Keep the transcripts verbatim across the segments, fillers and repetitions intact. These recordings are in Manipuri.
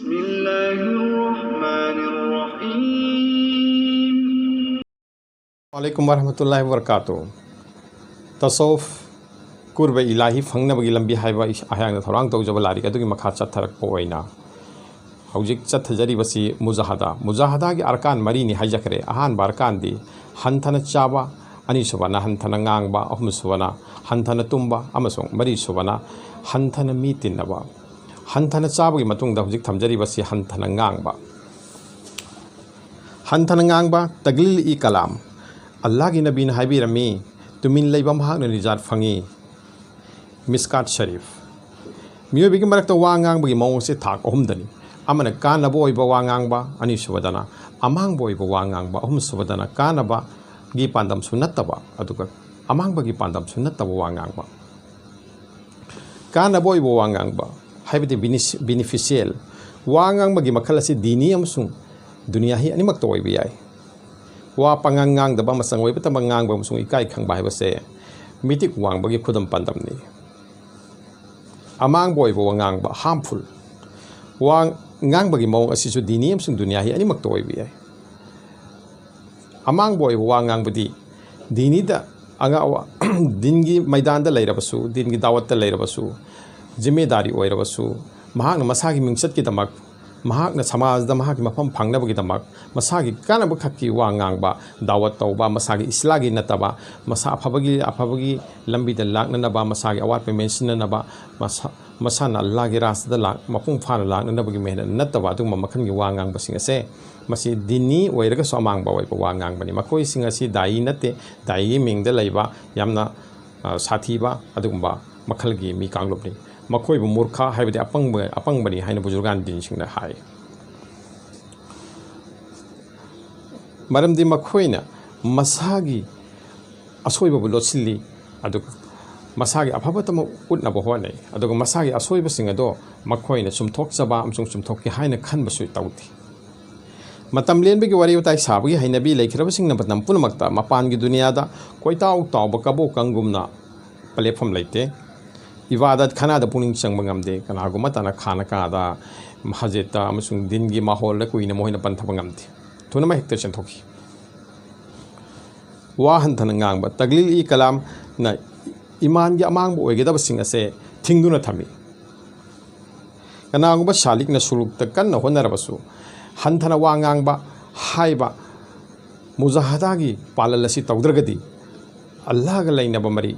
بسم الله الرحمن الرحيم. Alaikum warahmatullahi wabarakatuh. Tasawuf, ꯀꯨꯔꯕ ꯏꯂꯥꯍꯤ ꯐꯪꯅꯕꯒꯤ ꯂꯝꯕꯤ ꯍꯥꯏꯕ ꯑꯩꯍꯥꯛꯅ ꯊꯧꯔꯥꯡ ꯇꯧꯖꯕ ꯂꯥꯏꯔꯤꯛ ꯑꯗꯨꯒꯤ ꯃꯈꯥ ꯆꯠꯊꯔꯛꯄ ꯑꯣꯏꯅ ꯍꯧꯖꯤꯛ ꯆꯠꯊꯖꯔꯤꯕꯁꯤ ꯃꯨꯖꯥꯍꯗꯥ꯫ ꯃꯨꯖꯥꯍꯗꯥꯒꯤ ꯑꯔꯀꯥꯟ ꯃꯔꯤꯅꯤ ꯍꯥꯏꯖꯈ꯭ꯔꯦ꯫ ꯑꯍꯥꯟꯕ ꯑꯔꯀꯥꯟꯗꯤ ꯍꯟꯊꯅ ꯆꯥꯕ, ꯑꯅꯤꯁꯨꯕꯅ ꯍꯟꯊꯅ ꯉꯥꯡꯕ, ꯑꯍꯨꯝꯁꯨꯕꯅ ꯍꯟꯊꯅ ꯇꯨꯝꯕ, ꯑꯃꯁꯨꯡ ꯃꯔꯤꯁꯨꯕꯅ ꯍꯟꯊꯅ ꯃꯤ ꯇꯤꯟꯅꯕ꯫ ꯍꯟꯊꯅ ꯆꯥꯕꯒꯤ ꯃꯇꯨꯡꯗ ꯍꯧꯖꯤꯛ ꯊꯝꯖꯔꯤꯕꯁꯤ ꯍꯟꯊꯅ ꯉꯥꯡꯕ꯫ ꯍꯟꯊꯅ ꯉꯥꯡꯕ, ꯇꯒꯂꯤꯜ ꯏ ꯀꯂꯥꯝ꯫ ꯑꯜꯂꯥꯍꯒꯤ ꯅꯕꯤꯅ ꯍꯥꯏꯕꯤꯔꯝꯃꯤ, "ꯇꯨꯃꯤꯟ ꯂꯩꯕ ꯃꯍꯥꯛꯅ ꯅꯤꯖꯥꯠ ꯐꯪꯏ"꯫ ꯃꯤꯁꯀꯥꯠ ꯁꯔꯤꯐ꯫ ꯃꯤꯑꯣꯏꯕꯒꯤ ꯃꯔꯛꯇ ꯋꯥ ꯉꯥꯡꯕꯒꯤ ꯃꯑꯣꯡꯁꯦ ꯊꯥꯛ ꯑꯍꯨꯝꯗꯅꯤ꯫ ꯑꯃꯅ ꯀꯥꯟꯅꯕ ꯑꯣꯏꯕ ꯋꯥ ꯉꯥꯡꯕ, ꯑꯅꯤꯁꯨꯕꯗꯅ ꯑꯃꯥꯡꯕ ꯑꯣꯏꯕ ꯋꯥ ꯉꯥꯡꯕ, ꯑꯍꯨꯝꯁꯨꯕꯗꯅ ꯀꯥꯟꯅꯕꯒꯤ ꯄꯥꯟꯗꯝꯁꯨ ꯅꯠꯇꯕ, ꯑꯗꯨꯒ ꯑꯃꯥꯡꯕꯒꯤ ꯄꯥꯟꯗꯝꯁꯨ ꯅꯠꯇꯕ ꯋꯥ ꯉꯥꯡꯕ꯫ ꯀꯥꯟꯅꯕ ꯑꯣꯏꯕ ꯋꯥ ꯉꯥꯡꯕ ꯍꯥꯏꯕꯗꯤ ꯕꯤꯅꯤꯁ-, ꯕꯤꯅꯤꯐꯤꯁꯤꯌꯦꯜ꯫ ꯋꯥ ꯉꯥꯡꯕꯒꯤ ꯃꯈꯜ ꯑꯁꯤ ꯗꯤꯅꯤ ꯑꯃꯁꯨꯡ ꯗꯨꯅꯤꯌꯥꯍꯤ ꯑꯅꯤꯃꯛꯇ ꯑꯣꯏꯕ ꯌꯥꯏ꯫ ꯋꯥ ꯄꯉꯥꯡ ꯉꯥꯡꯗꯕ, ꯃꯆꯪ ꯑꯣꯏꯕꯇ ꯉꯥꯡꯕ ꯑꯃꯁꯨꯡ ꯏꯀꯥꯏ ꯈꯪꯕ ꯍꯥꯏꯕꯁꯦ ꯃꯤꯇꯤꯛ ꯋꯥꯡꯕꯒꯤ ꯈꯨꯗꯝ ꯄꯥꯟꯗꯝꯅꯤ꯫ ꯑꯃꯥꯡꯕ ꯑꯣꯏꯕ ꯋꯥ ꯉꯥꯡꯕ, ꯍꯥꯔꯝꯐꯨꯜ꯫ ꯋꯥ ꯉꯥꯡꯕꯒꯤ ꯃꯑꯣꯡ ꯑꯁꯤꯁꯨ ꯗꯤꯅꯤ ꯑꯃꯁꯨꯡ ꯗꯨꯅꯤꯌꯥꯍꯤ ꯑꯅꯤꯃꯛꯇ ꯑꯣꯏꯕ ꯌꯥꯏ꯫ ꯑꯃꯥꯡꯕ ꯑꯣꯏꯕ ꯋꯥ ꯉꯥꯡꯕꯗꯤ ꯗꯤꯅꯤꯗ ꯑꯉꯥꯎ-, ꯗꯤꯟꯒꯤ ꯃꯩꯗꯥꯟꯗ ꯂꯩꯔꯕꯁꯨ, ꯗꯤꯟꯒꯤ ꯗꯥꯋꯠꯇ ꯂꯩꯔꯕꯁꯨ, ꯖꯤꯝꯃꯦꯗꯥꯔꯤ ꯑꯣꯏꯔꯕꯁꯨ, ꯃꯍꯥꯛꯅ ꯃꯁꯥꯒꯤ ꯃꯤꯡꯆꯠꯀꯤꯗꯃꯛ, ꯃꯍꯥꯛꯅ ꯁꯃꯥꯖꯗ ꯃꯍꯥꯛꯀꯤ ꯃꯐꯝ ꯐꯪꯅꯕꯒꯤꯗꯃꯛ, ꯃꯁꯥꯒꯤ ꯀꯥꯟꯅꯕ ꯈꯛꯀꯤ ꯋꯥ ꯉꯥꯡꯕ, ꯗꯥꯋꯠ ꯇꯧꯕ, ꯃꯁꯥꯒꯤ ꯏꯁꯂꯥꯒꯤ ꯅꯠꯇꯕ, ꯃꯁꯥ ꯑꯐꯕꯒꯤ, ꯑꯐꯕꯒꯤ ꯂꯝꯕꯤꯗ ꯂꯥꯛꯅꯅꯕ, ꯃꯁꯥꯒꯤ ꯑꯋꯥꯠꯄ ꯃꯦꯟꯁꯤꯟꯅꯅꯕ, ꯃꯁꯥ, ꯃꯁꯥꯅ ꯑꯜꯂꯥꯍꯒꯤ ꯔꯥꯁꯇꯗ ꯂꯥꯛ-, ꯃꯄꯨꯡ ꯐꯥꯅ ꯂꯥꯛꯅꯅꯕꯒꯤ ꯃꯦꯍꯅꯠ ꯅꯠꯇꯕ ꯑꯗꯨꯒꯨꯝꯕ ꯃꯈꯜꯒꯤ ꯋꯥ ꯉꯥꯡꯕꯁꯤꯡ ꯑꯁꯦ, ꯃꯁꯤ ꯗꯤꯟꯅꯤ ꯑꯣꯏꯔꯒꯁꯨ ꯑꯃꯥꯡꯕ ꯑꯣꯏꯕ ꯋꯥ ꯉꯥꯡꯕꯅꯤ꯫ ꯃꯈꯣꯏꯁꯤꯡ ꯑꯁꯤ ꯗꯥꯏ ꯅꯠꯇꯦ, ꯗꯥꯏꯒꯤ ꯃꯤꯡꯗ ꯂꯩꯕ ꯌꯥꯝꯅ, ꯑ, ꯁꯥꯊꯤꯕ ꯑꯗꯨꯒꯨꯝꯕ ꯃꯈꯜꯒꯤ ꯃꯤ ꯀꯥꯡꯂꯨꯞꯅꯤ꯫ ꯃꯈꯣꯏꯕꯨ ꯃꯨꯔꯈꯥ ꯍꯥꯏꯕꯗꯤ ꯑꯄꯪꯕ, ꯑꯄꯪꯕꯅꯤ ꯍꯥꯏꯅ ꯕꯨꯖꯨꯔꯒꯥꯟ ꯗꯤꯟꯁꯤꯡꯅ ꯍꯥꯏ꯫ ꯃꯔꯝꯗꯤ ꯃꯈꯣꯏꯅ ꯃꯁꯥꯒꯤ ꯑꯁꯣꯏꯕꯕꯨ ꯂꯣꯠꯁꯤꯜꯂꯤ, ꯑꯗꯨꯒ ꯃꯁꯥꯒꯤ ꯑꯐꯕꯇꯃꯛ ꯎꯠꯅꯕ ꯍꯣꯠꯅꯩ, ꯑꯗꯨꯒ ꯃꯁꯥꯒꯤ ꯑꯁꯣꯏꯕꯁꯤꯡ ꯑꯗꯣ ꯃꯈꯣꯏꯅ ꯆꯨꯝꯊꯣꯛꯆꯕ ꯑꯃꯁꯨꯡ ꯆꯨꯝꯊꯣꯛꯀꯦ ꯍꯥꯏꯅ ꯈꯟꯕꯁꯨ ꯇꯧꯗꯦ꯫ ꯃꯇꯝ ꯂꯦꯟꯕꯒꯤ ꯋꯥꯔꯤ ꯋꯥꯇꯥꯏ ꯁꯥꯕꯒꯤ ꯍꯩꯅꯕꯤ ꯂꯩꯈ꯭ꯔꯕꯁꯤꯡꯅ ꯃꯇꯝ ꯄꯨꯝꯅꯃꯛꯇ ꯃꯄꯥꯟꯒꯤ ꯗꯨꯅꯤꯌꯥꯗ ꯀꯣꯏꯇꯥꯎ ꯇꯥꯎꯕ ꯀꯕꯣꯀꯪꯒꯨꯝꯅ ꯂꯦꯞꯐꯝ ꯂꯩꯇꯦ꯫ ꯏꯕꯥꯗꯠ ꯈꯥꯅꯥꯗ ꯄꯨꯛꯅꯤꯡ ꯆꯪꯕ ꯉꯝꯗꯦ꯫ ꯀꯅꯥꯒꯨꯝꯕ ꯇꯅ ꯈꯥꯅ ꯀꯥꯗ, ꯃꯁꯖꯤꯗꯇ ꯑꯃꯁꯨꯡ ꯗꯤꯟꯒꯤ ꯃꯥꯍꯣꯜꯗ ꯀꯨꯏꯅ ꯃꯈꯣꯏꯅ ꯄꯟꯊꯕ ꯉꯝꯗꯦ꯫ ꯊꯨꯅꯃꯛ ꯍꯦꯛꯇ ꯆꯦꯟꯊꯣꯛꯈꯤ꯫ ꯋꯥ ꯍꯟꯊꯅ ꯉꯥꯡꯕ, ꯇꯒꯂꯤꯜ-ꯏ-ꯀꯂꯥꯝꯅ ꯏꯃꯥꯟꯒꯤ ꯑꯃꯥꯡꯕ ꯑꯣꯏꯒꯗꯕꯁꯤꯡ ꯑꯁꯦ ꯊꯤꯡꯗꯨꯅ ꯊꯝꯃꯤ꯫ ꯀꯅꯥꯒꯨꯝꯕ ꯁꯥꯂꯤꯛꯅ ꯁꯨꯂꯨꯛꯇ ꯀꯟꯅ ꯍꯣꯠꯅꯔꯕꯁꯨ, ꯍꯟꯊꯅ ꯋꯥ ꯉꯥꯡꯕ ꯍꯥꯏꯕ ꯃꯨꯖꯥꯍꯗꯥꯒꯤ ꯄꯥꯂꯜ ꯑꯁꯤ ꯇꯧꯗ꯭ꯔꯒꯗꯤ, ꯑꯜꯂꯥꯍꯒ ꯂꯩꯅꯕ ꯃꯔꯤ,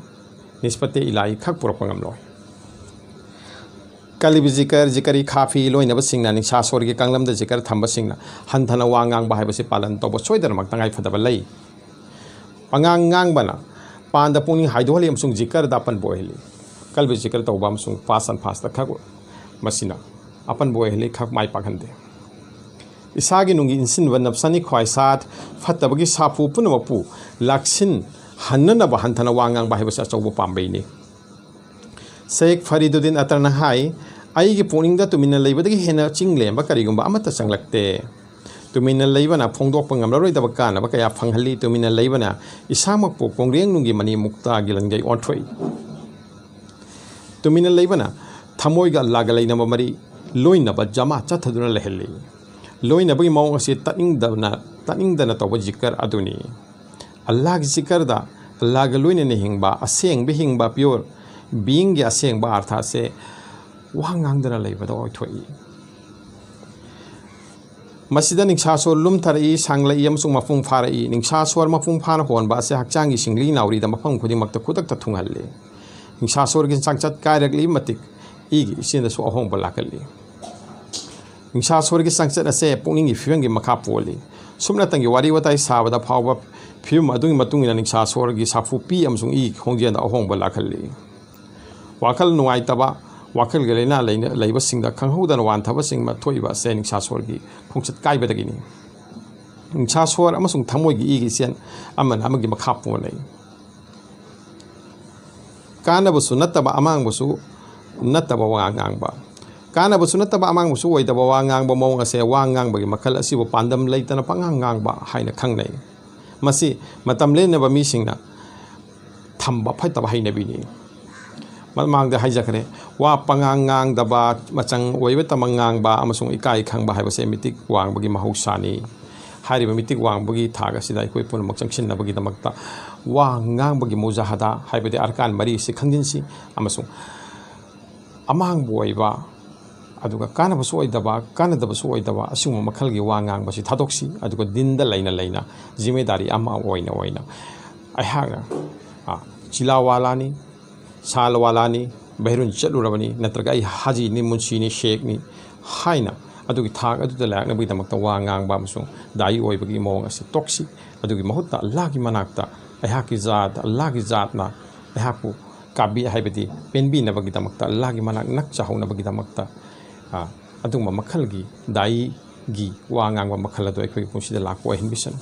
ꯅꯤꯁꯕꯇꯦ ꯏꯂꯥꯍꯤ ꯈꯛ ꯄꯨꯔꯛꯄ ꯉꯝꯂꯣꯏ꯫ ꯀꯜꯕꯤ ꯖꯤꯀꯔ, ꯖꯤꯀꯔꯤ ꯈꯥꯐꯤ ꯂꯣꯏꯅꯕꯁꯤꯡꯅ, ꯅꯤꯡꯁꯥ ꯁꯣꯔꯒꯤ ꯀꯥꯡꯂꯝꯗ ꯖꯤꯀꯔ ꯊꯝꯕꯁꯤꯡꯅ ꯍꯟꯊꯅ ꯋꯥ ꯉꯥꯡꯕ ꯍꯥꯏꯕꯁꯤ ꯄꯥꯂꯟ ꯇꯧꯕ ꯁꯣꯏꯗꯅꯃꯛ ꯇꯉꯥꯏꯐꯗꯕ ꯂꯩ꯫ ꯄꯉꯥꯡ ꯉꯥꯡꯕꯅ ꯄꯥꯟꯗ ꯄꯨꯛꯅꯤꯡ ꯍꯥꯏꯗꯣꯛꯍꯜꯂꯤ ꯑꯃꯁꯨꯡ ꯖꯤꯀꯔꯗ ꯑꯄꯟꯕ ꯑꯣꯏꯍꯜꯂꯤ꯫ ꯀꯜꯕꯤ ꯖꯤꯀꯔ ꯇꯧꯕ ꯑꯃꯁꯨꯡ ꯐꯥꯁ ꯑꯟꯐꯥꯁꯇ ꯈꯛ ꯃꯁꯤꯅ ꯑꯄꯟꯕ ꯑꯣꯏꯍꯜꯂꯤ, ꯈꯛ ꯃꯥꯏ ꯄꯥꯛꯍꯟꯗꯦ꯫ ꯏꯁꯥꯒꯤ ꯅꯨꯡꯒꯤ ꯏꯟꯁꯤꯟꯕ, ꯅꯞꯁꯥꯅꯤ ꯈ꯭ꯋꯥꯏꯁꯥꯠ, ꯐꯠꯇꯕꯒꯤ ꯁꯥꯐꯨ ꯄꯨꯝꯅꯃꯛꯄꯨ ꯂꯥꯛꯁꯤꯟ ꯍꯟꯅꯅꯕ ꯍꯟꯊꯅ ꯋꯥ ꯉꯥꯡꯕ ꯍꯥꯏꯕꯁꯤ ꯑꯆꯧꯕ ꯄꯥꯝꯕꯩꯅꯤ꯫ ꯁꯦꯈ ꯐꯔꯤꯗꯨꯗꯤꯟ ꯑꯇꯔꯅ ꯍꯥꯏ, "ꯑꯩꯒꯤ ꯄꯨꯛꯅꯤꯡꯗ ꯇꯨꯃꯤꯟꯅ ꯂꯩꯕꯗꯒꯤ ꯍꯦꯟꯅ ꯆꯤꯡ ꯂꯦꯝꯕ ꯀꯔꯤꯒꯨꯝꯕ ꯑꯃꯠꯇ ꯆꯪꯂꯛꯇꯦ꯫ ꯇꯨꯃꯤꯟꯅ ꯂꯩꯕꯅ ꯐꯣꯡꯗꯣꯛꯄ ꯉꯝꯂꯔꯣꯏꯗꯕ ꯀꯥꯟꯅꯕ ꯀꯌꯥ ꯐꯪꯍꯜꯂꯤ꯫ ꯇꯨꯃꯤꯟꯅ ꯂꯩꯕꯅ ꯏꯁꯥꯃꯛꯄꯨ ꯀꯣꯡꯒ꯭ꯔꯦꯡꯅꯨꯡꯒꯤ ꯃꯅꯤ ꯃꯨꯛꯇꯥꯒꯤ ꯂꯟꯒꯩ ꯑꯣꯟꯊꯣꯛꯏ꯫ ꯇꯨꯃꯤꯟꯅ ꯂꯩꯕꯅ ꯊꯃꯣꯏꯒ ꯑꯜꯂꯥꯒ ꯂꯩꯅꯕ ꯃꯔꯤ ꯂꯣꯏꯅꯕ ꯖꯃꯥ ꯆꯠꯊꯗꯨꯅ ꯂꯩꯍꯜꯂꯤ꯫ ꯂꯣꯏꯅꯕꯒꯤ ꯃꯑꯣꯡ ꯑꯁꯤ ꯇꯠꯅꯤꯡꯗꯕꯅ, ꯇꯠꯅꯤꯡꯗꯅ ꯇꯧꯕ ꯖꯤꯀꯔ ꯑꯗꯨꯅꯤ꯫ ꯑꯜꯂꯥꯒꯤ ꯖꯤꯀꯔꯗ ꯑꯜꯂꯥꯒ ꯂꯣꯏꯅꯅ ꯍꯤꯡꯕ, ꯑꯁꯦꯡꯕ ꯍꯤꯡꯕ, ꯄꯤꯌꯣꯔ ꯕꯤꯌꯤꯡꯒꯤ ꯑꯁꯦꯡꯕ ꯑꯥꯔꯊ ꯑꯁꯦ ꯋꯥ ꯉꯥꯡꯗꯅ ꯂꯩꯕꯗ ꯑꯣꯏꯊꯣꯛꯏ꯫ ꯃꯁꯤꯗ ꯅꯤꯡꯁꯥꯁꯣꯔ ꯂꯨꯝꯊꯔꯛꯏ, ꯁꯥꯡꯂꯛꯏ ꯑꯃꯁꯨꯡ ꯃꯄꯨꯡ ꯐꯥꯔꯛꯏ꯫ ꯅꯤꯡꯁꯥꯁꯣꯔ ꯃꯄꯨꯡ ꯐꯥꯅ ꯍꯣꯟꯕ ꯑꯁꯤ ꯍꯛꯆꯥꯡꯒꯤ ꯁꯤꯡꯂꯤ ꯅꯥꯎꯔꯤꯗ ꯃꯐꯝ ꯈꯨꯗꯤꯡꯃꯛꯇ ꯈꯨꯗꯛꯇ ꯊꯨꯡꯍꯜꯂꯤ꯫ ꯅꯤꯡꯁꯥꯁꯣꯔꯒꯤ ꯆꯥꯡꯆꯠ ꯀꯥꯏꯔꯛꯂꯤꯕ ꯃꯇꯤꯛ ꯏꯒꯤ ꯏꯆꯦꯟꯗꯁꯨ ꯑꯍꯣꯡꯕ ꯂꯥꯛꯍꯜꯂꯤ꯫ ꯅꯤꯡꯁꯥꯁꯣꯔꯒꯤ ꯆꯥꯡꯆꯠ ꯑꯁꯦ ꯄꯨꯛꯅꯤꯡꯒꯤ ꯐꯤꯕꯝꯒꯤ ꯃꯈꯥ ꯄꯣꯜꯂꯤ꯫ ꯁꯨꯞꯅꯇꯪꯒꯤ ꯋꯥꯔꯤ ꯋꯥꯇꯥꯏ ꯁꯥꯕꯗ ꯐꯥꯎꯕ ꯐꯤꯕꯝ ꯑꯗꯨꯒꯤ ꯃꯇꯨꯡ ꯏꯟꯅ ꯅꯤꯡꯁꯥꯁꯣꯔꯒꯤ ꯁꯥꯐꯨ ꯄꯤ ꯑꯃꯁꯨꯡ ꯏꯒꯤ ꯈꯣꯡꯖꯦꯜꯗ ꯑꯍꯣꯡꯕ ꯂꯥꯛꯍꯜꯂꯤ꯫ ꯋꯥꯈꯜ ꯅꯨꯡꯉꯥꯏꯇꯕ, ꯋꯥꯈꯜꯒꯤ ꯂꯥꯏꯅꯥ ꯂꯩꯅ-, ꯂꯩꯕꯁꯤꯡꯗ ꯈꯪꯍꯧꯗꯅ ꯋꯥꯟꯊꯕꯁꯤꯡ ꯊꯣꯛꯏꯕ ꯑꯁꯦ ꯅꯤꯡꯁꯥꯁꯣꯔꯒꯤ ꯈꯣꯡꯆꯠ ꯀꯥꯏꯕꯗꯒꯤꯅꯤ꯫ ꯅꯤꯡꯁꯥꯁꯣꯔ ꯑꯃꯁꯨꯡ ꯊꯃꯣꯏꯒꯤ ꯏꯒꯤ ꯏꯆꯦꯟ ꯑꯃꯅ ꯑꯃꯒꯤ ꯃꯈꯥ ꯄꯣꯟꯅꯩ꯫ ꯀꯥꯟꯅꯕꯁꯨ ꯅꯠꯇꯕ, ꯑꯃꯥꯡꯕꯁꯨ ꯅꯠꯇꯕ ꯋꯥ ꯉꯥꯡꯕ꯫ ꯀꯥꯟꯅꯕꯁꯨ ꯅꯠꯇꯕ, ꯑꯃꯥꯡꯕꯁꯨ ꯑꯣꯏꯗꯕ ꯋꯥ ꯉꯥꯡꯕ ꯃꯑꯣꯡ ꯑꯁꯦ ꯋꯥ ꯉꯥꯡꯕꯒꯤ ꯃꯈꯜ ꯑꯁꯤꯕꯨ ꯄꯥꯟꯗꯝ ꯂꯩꯇꯅ ꯄꯉꯥꯡ ꯉꯥꯡꯕ ꯍꯥꯏꯅ ꯈꯪꯅꯩ꯫ ꯃꯁꯤ ꯃꯇꯝ ꯂꯦꯟꯅꯕ ꯃꯤꯁꯤꯡꯅ ꯊꯝꯕ ꯐꯠꯇꯕ ꯍꯩꯅꯕꯤꯅꯤ꯫ ꯃꯃꯥꯡꯗ ꯍꯥꯏꯖꯈ꯭ꯔꯦ, ꯋꯥ ꯄꯉꯥꯡ ꯉꯥꯡꯗꯕ, ꯃꯆꯪ ꯑꯣꯏꯕꯇꯃꯛ ꯉꯥꯡꯕ ꯑꯃꯁꯨꯡ ꯏꯀꯥꯏ ꯈꯪꯕ ꯍꯥꯏꯕꯁꯦ ꯃꯤꯇꯤꯛ ꯋꯥꯡꯕꯒꯤ ꯃꯍꯧꯁꯥꯅꯤ꯫ ꯍꯥꯏꯔꯤꯕ ꯃꯤꯇꯤꯛ ꯋꯥꯡꯕꯒꯤ ꯊꯥꯛ ꯑꯁꯤꯗ ꯑꯩꯈꯣꯏ ꯄꯨꯝꯅꯃꯛ ꯆꯪꯁꯤꯟꯅꯕꯒꯤꯗꯃꯛꯇ ꯋꯥ ꯉꯥꯡꯕꯒꯤ ꯃꯨꯖꯥꯍꯗꯥ ꯍꯥꯏꯕꯗꯤ ꯑꯔꯀꯥꯟ ꯃꯔꯤ ꯑꯁꯤ ꯈꯪꯖꯤꯟꯁꯤ, ꯑꯃꯁꯨꯡ ꯑꯃꯥꯡꯕ ꯑꯣꯏꯕ, ꯑꯗꯨꯒ ꯀꯥꯟꯅꯕꯁꯨ ꯑꯣꯏꯗꯕ, ꯀꯥꯟꯅꯗꯕꯁꯨ ꯑꯣꯏꯗꯕ ꯑꯁꯤꯒꯨꯝꯕ ꯃꯈꯜꯒꯤ ꯋꯥ ꯉꯥꯡꯕꯁꯤ ꯊꯥꯗꯣꯛꯁꯤ꯫ ꯑꯗꯨꯒ ꯗꯤꯟꯗ ꯂꯩꯅ ꯂꯩꯅ ꯖꯤꯝꯃꯦꯗꯥꯔꯤ ꯑꯃ ꯑꯣꯏꯅ ꯑꯣꯏꯅ ꯑꯩꯍꯥꯛꯅ, ꯑ, ꯆꯤꯂꯥꯋꯥꯂꯥꯅꯤ, ꯁꯥꯜꯋꯥꯂꯥꯅꯤ, ꯕꯩꯔꯨꯟ ꯆꯠꯂꯨꯔꯕꯅꯤ, ꯅꯠꯇ꯭ꯔꯒ ꯑꯩ ꯍꯥꯖꯤꯅꯤ, ꯃꯨꯟꯁꯤꯅꯤ, ꯁꯦꯛꯅꯤ ꯍꯥꯏꯅ ꯑꯗꯨꯒꯤ ꯊꯥꯛ ꯑꯗꯨꯗ ꯂꯥꯛꯅꯕꯒꯤꯗꯃꯛꯇ ꯋꯥ ꯉꯥꯡꯕ ꯑꯃꯁꯨꯡ ꯗꯥꯏ ꯑꯣꯏꯕꯒꯤ ꯃꯑꯣꯡ ꯑꯁꯤ ꯇꯣꯛꯁꯤ꯫ ꯑꯗꯨꯒꯤ ꯃꯍꯨꯠꯇ ꯑꯜꯂꯥꯍꯒꯤ ꯃꯅꯥꯛꯇ ꯑꯩꯍꯥꯛꯀꯤ ꯖꯥꯠ, ꯑꯜꯂꯥꯍꯒꯤ ꯖꯥꯠꯅ ꯑꯩꯍꯥꯛꯄꯨ ꯀꯥꯕꯤ-, ꯍꯥꯏꯕꯗꯤ ꯄꯦꯟꯕꯤꯅꯕꯒꯤꯗꯃꯛꯇ, ꯑꯜꯂꯥꯍꯒꯤ ꯃꯅꯥꯛ ꯅꯛꯆꯍꯧꯅꯕꯒꯤꯗꯃꯛꯇ, ꯑ, ꯑꯗꯨꯒꯨꯝꯕ ꯃꯈꯜꯒꯤ ꯗꯥꯏꯒꯤ ꯋꯥ ꯉꯥꯡꯕ ꯃꯈꯜ ꯑꯗꯨ ꯑꯩꯈꯣꯏꯒꯤ ꯄꯨꯟꯁꯤꯗ ꯂꯥꯛꯄ ꯑꯣꯏꯍꯟꯕꯤꯁꯅꯨ꯫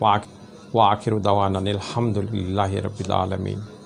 ꯋꯥ-, ꯋꯥ ꯑꯈꯤꯔꯨ ꯗꯋꯥꯅ ꯑꯅꯤꯜ ꯍꯝꯗꯨꯂꯤꯜꯂꯥꯍꯤ ꯔꯕꯤꯜ ꯑꯥꯂꯃꯤꯟ꯫